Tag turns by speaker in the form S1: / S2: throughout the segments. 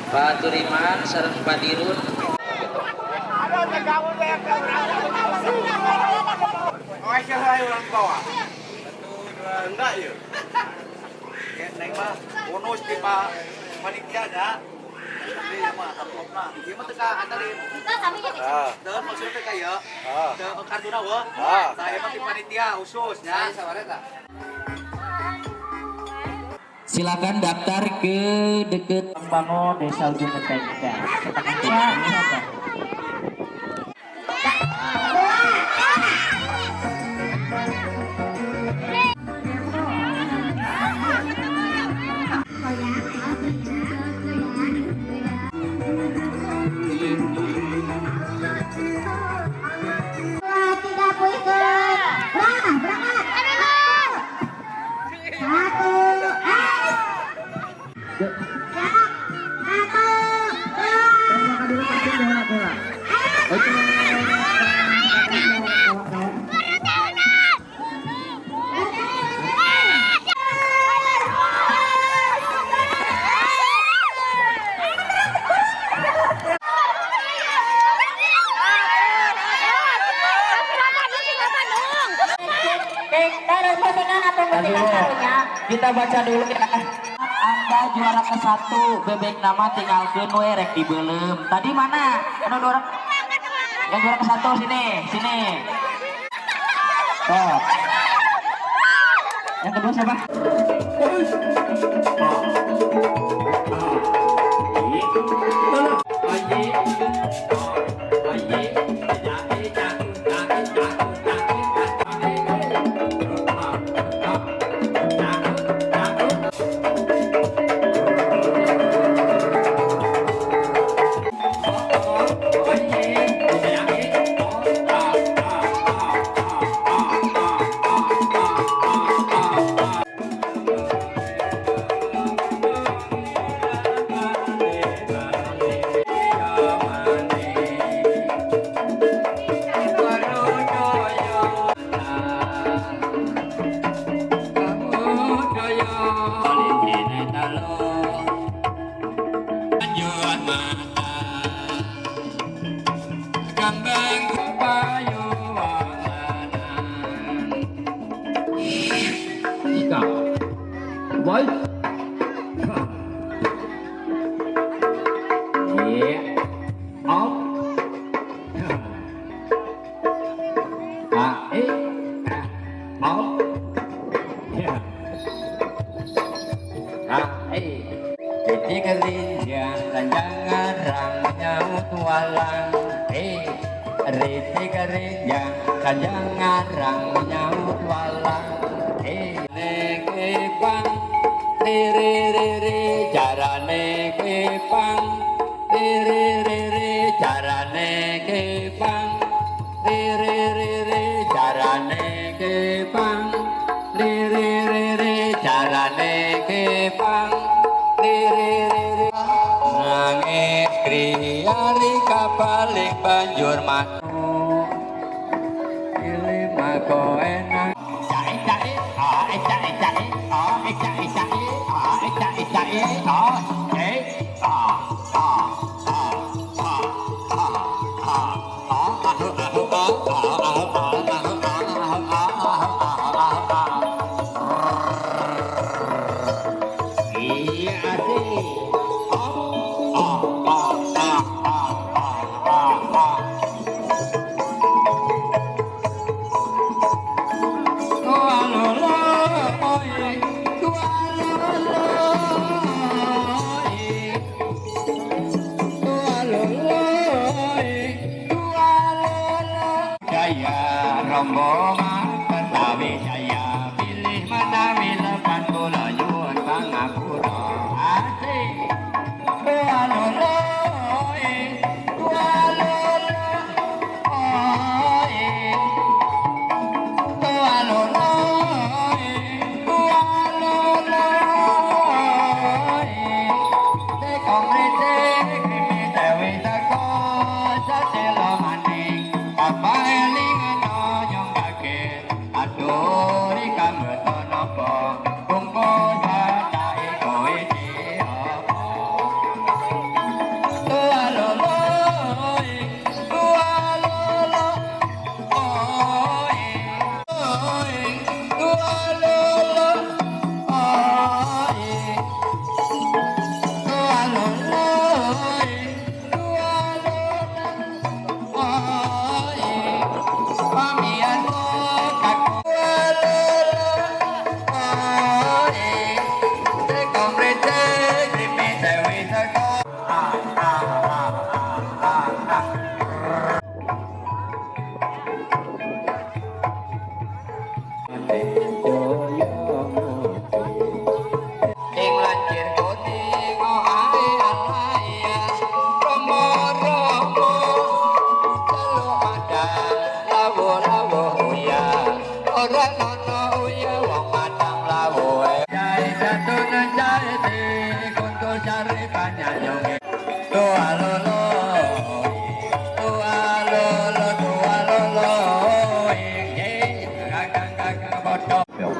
S1: Pak Turiman sareng Pak Dirun.
S2: Enggak ya. Neng mah bonus di Pak panitia nya. Ieu mah amplopna. Ieu mah teu ka antarin. Teu maksudna teh ka ieu. Teu kartuna weuh. Saya mah di panitia khusus nya.
S1: Silakan daftar ke deket Bango Desa Ujung Genteng. Ya, kita baca dulu ya. Anda juara ke satu, bebek nama tinggal we rek dibelem. Tadi mana? Anu orang yang juara ke satu sini, sini. Oh. Yang kedua siapa? Banjur matu lima koena cai cai a cai cai a cai cai a cai cai a cai a a a a a a a a iya asik a a a a a a.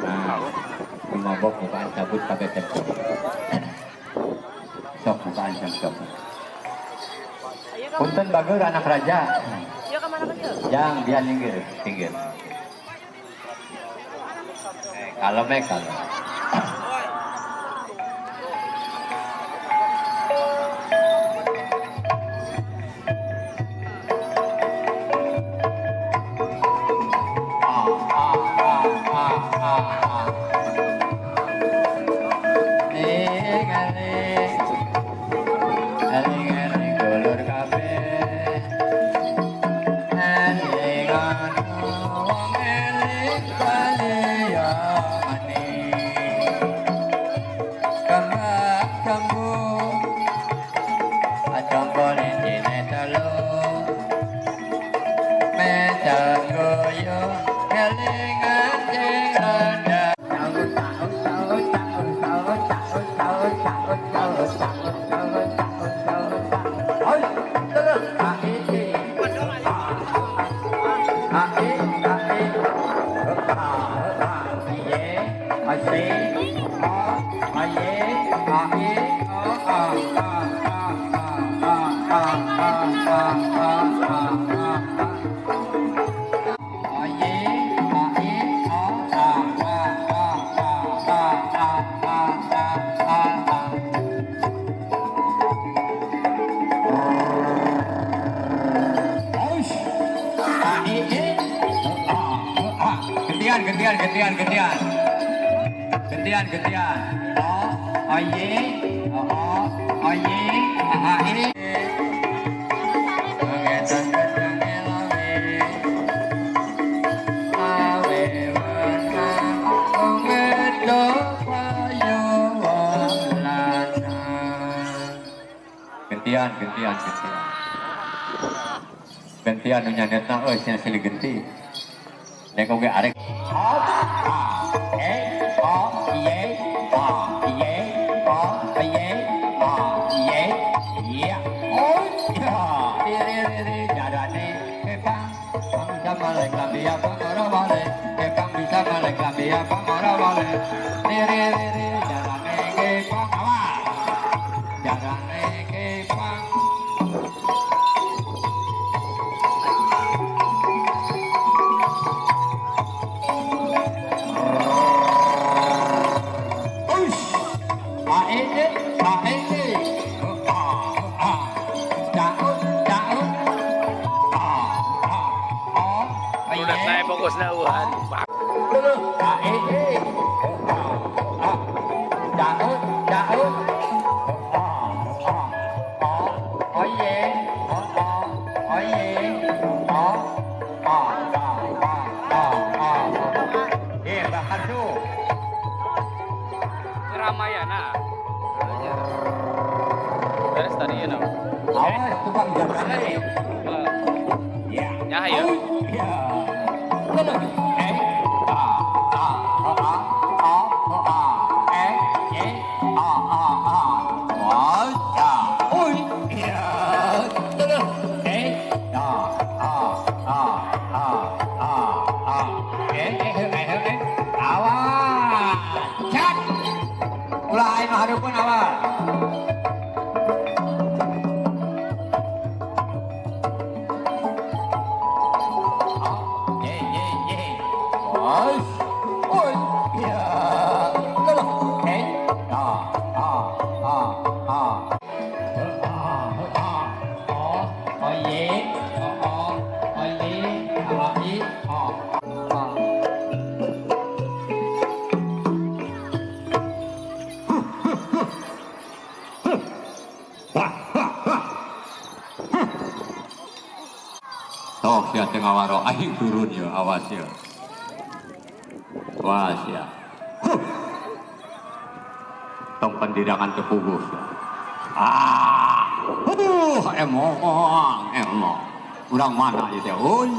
S1: Nah, mabok bukaan cabut pakai cemcem. Sok bukaan cemcem. Punten bager anak raja. Yang dia minggir, pinggir. Kalem kalem. Gantian, gantian, gantian. Gantian, gantian. O, a, ye, o, a, ye, a, e. Gantian, gantian, gantian. Gantian nu nyanetna euy sia silih genti. Nek oge arek A E A Y A Y A Y A Y ya. Oh ya. Ri ri ri jarane kepang pang bisa malek lambi apa ora wale kepang bisa malek lambi apa ora wale. Ri ri ri ri jarane kepang awas. Jarane kepang.
S3: Fokus na uhan. Ramayana. Beres tadi ya, no?
S1: Awas tukang jaga.
S3: Ya, ya.
S1: Tok sia tengah waro aing turun ya awas ya. Awas ya. Huh. Tong pendidangan tepuguh. Ah. Emong, emong. Urang mana ieu teh? Euy.